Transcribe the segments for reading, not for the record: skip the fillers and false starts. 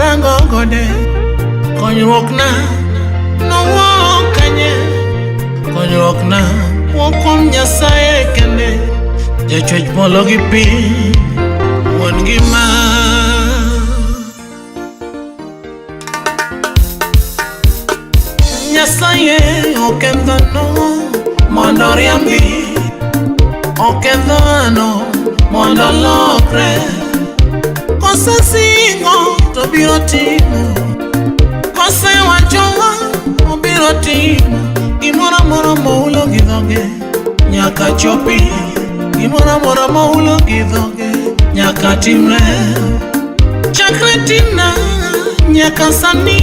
Arango gode, konyruokna nowuok kanye? Konyruokna wuok kuom Nyasaye kende, jachwech polo gi piny, wuon ngima. Nyasaye ok en dhano mondo oriambi, ok en dhano mondo olokre. Kosesingo to biro timo, kosewacho obiro timo. Gimoro amora moulo gi dhoge nyaka chopi, gimoro amora moulo gi dhoge nyaka timre. Chakre tinna nyaka sani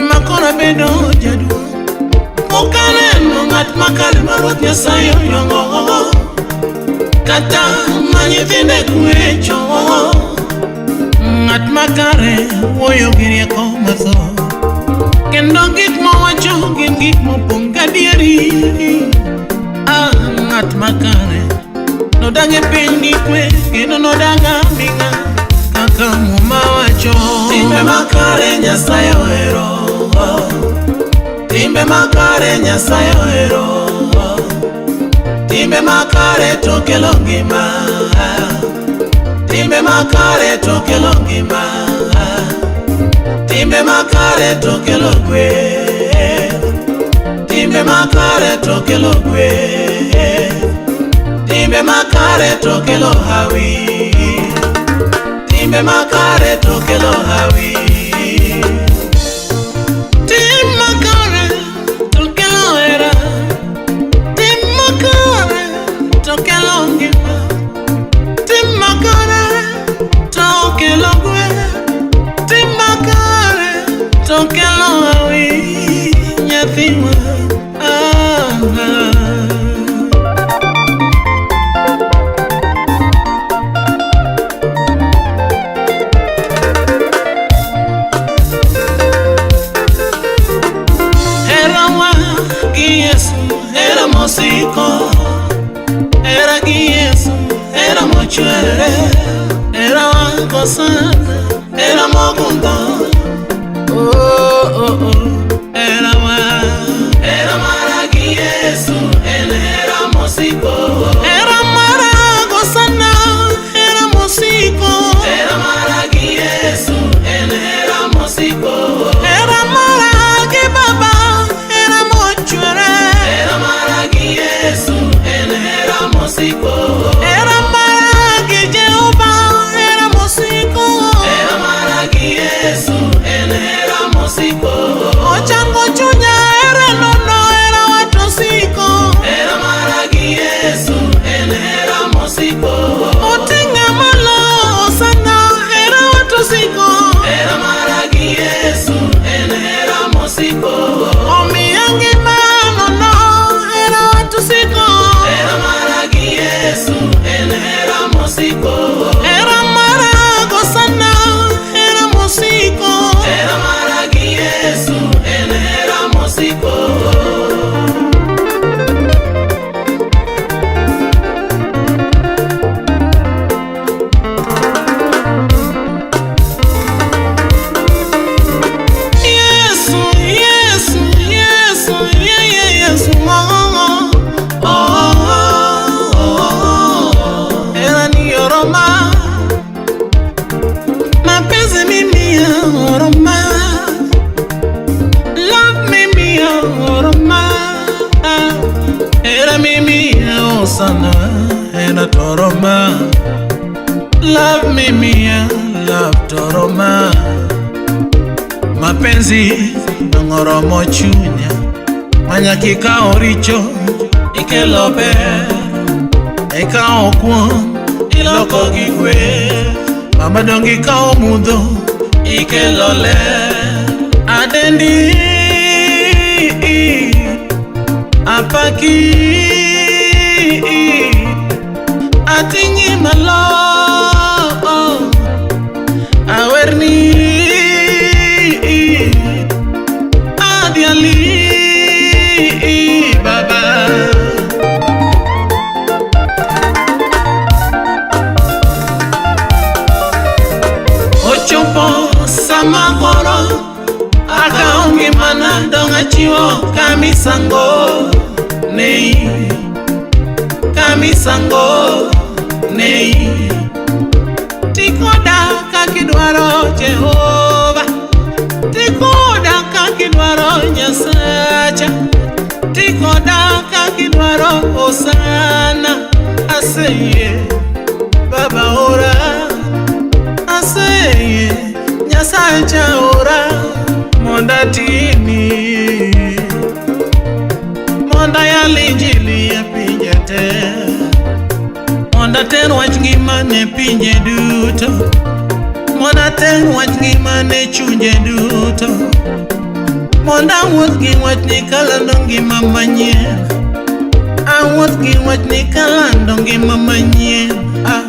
makoro abedo jaduong', pok aneno ng'at makare ma Ruoth Nyasaye oyuago, kata ma nyithinde kwecho. Ng'at makare wuoyo gi rieko mathoth, kendo gik mowacho gin gik mopong' gadieri. Ah, ng'at makare nodag e piny gi kwe kendo nodag aming'a kaka Muma wacho. Timbe makare Nyasaye ohero. Timbe makare Nyasaye ohero. Timbe makare to kelo ngima. Timbe makare to kelo ngima. Timbe makare to kelo gweth. Timbe makare to kelo gweth. Timbe makare to kelo hawi. Timbe makare to kelo hawi. Tim makare to kelo hera. Tim makare to kelo ngima. Tim makare to kelo gweth. Tim makare to kelo hawi. Nyathiwa. Ah, ah. Herawa gi Yesu, hera mosiko. Hera gi Yesu, hera mochwere. Herawa kosana, hera mogundho. Oh, oh, oh, herawa. Hera mara gi Yesu en hera mosiko. Hera mara kosana, hera mosiko. Hera mara gi Yesu en hera mosiko. Hera mara gi Baba, hera mochwere. Hera mara gi Yesu en hera mosiko. Hera mara gi Jehova, hera mosiko. Hera mara gi Yesu en hera mosiko. Ochango chunya, hera nono, hera watosiko. Hera mara gi Yesu en hera mosiko. Oting'a malo, osana, hera watosiko. Hera mara gi Yesu en hera mosiko. Omiya ngima nono, hera watosiko. Hera mara gi Yesu en hera mosiko. Hera mara gosana, hera mosiko. Hera mara gi Yesu en hera mosiko. Yesu, Yesu, Yesu, yeah, yeah, Yesu, oh, oh, oh, oh, oh. Hera ni oroma, mapenzi mimi ya oroma, love mimi ya oroma, hera mimi ya osana, hera toroma, love mimi ya love toroma. Mapenzi nongoromo chunya manyaka ikawo richo ikelo ber ikawo kuong' iloko gi kwe mama dong ikawo mudho ikelo ler adendi apaki ating'i malo awerni adhiali baba. Ochopo sama Ngimana dong' achiwo kamisango nei, kamisango nei. Tikoda kakidwaro Jehova, tikoda kakidwaro Nyasacha, tikoda kakidwaro Hosana. Aseyie Baba ora, aseyie Nyasacha ora, mondo atini, mondo ayal injili e pinje te, mondo ater wach ngima ne pinje duto, mondo ater wach ngima ne chunje duto, mondo awuoth gi wachni kalando ngima manyien, awuoth gi wachni kalando ngima manyien. Ah,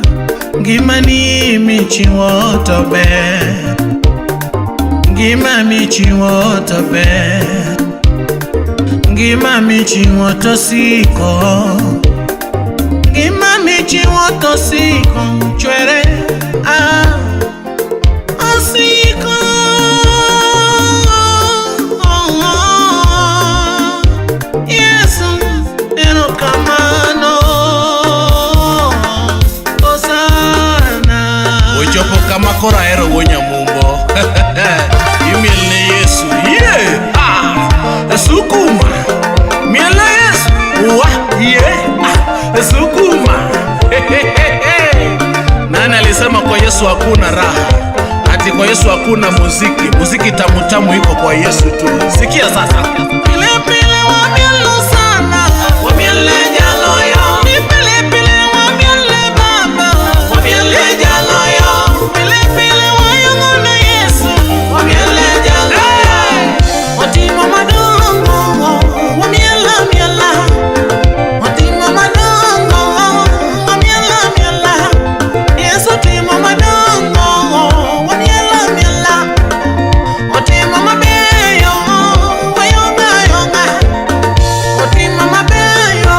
ngimani michiwo to ber, ngima michiwo to ber, ngima michiwo to siko, ngima michiwo to siko chwere. Ah, osiko. Yesu, erokamano. Hosana. Ochopo kama koro ahero go nyamumbo. Imiel ne Yesu. Ye! Ah! Sukuma. Miel ne Yesu. Wa! Ye! Ah! Sukuma. Nani alisema kwa Yesu hakuna raha? Ati kwa Yesu hakuna muziki. Muziki tamu tamu iko kwa Yesu tu. Sikia sasa. Pile pile wamielo sana, Wamiele jaloyo. Ni pile pile wamiele Baba, Wamiele jaloyo. Pile pile wayong'one Yesu, Wamiele jaloyo. Otimo madongo, wamiela miela. Otimo madongo, wamiela miela. Yesu timo madongo, wamiela miela. Otimo mabeyo, wayonga yonga. Otimo mabeyo,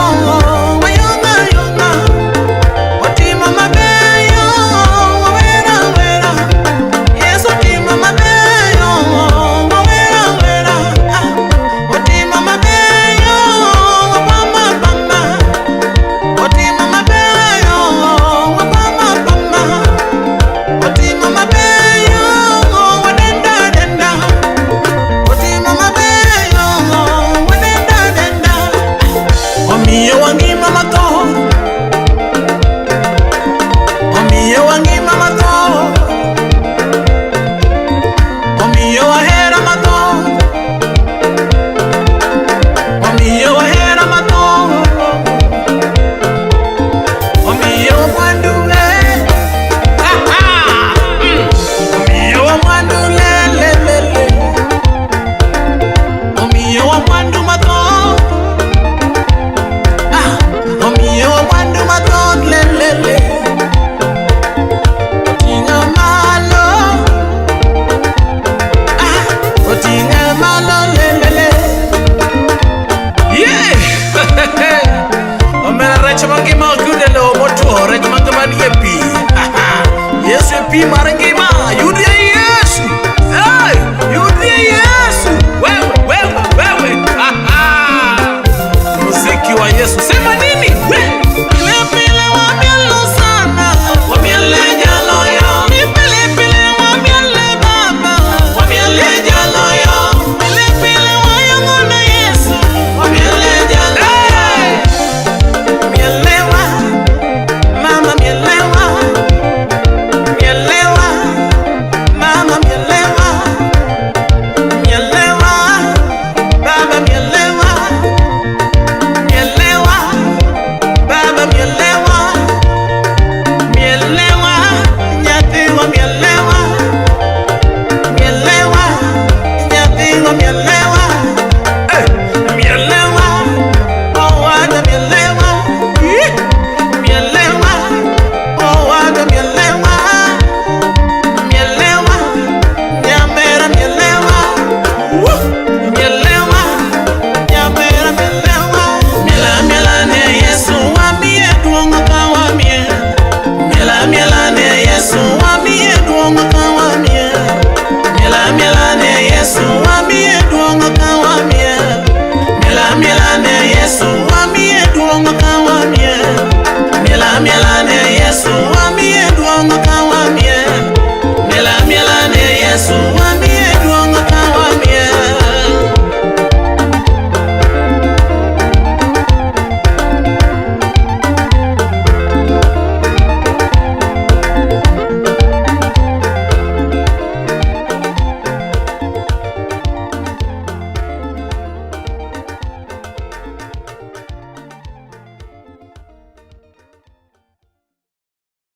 Ne Yesu.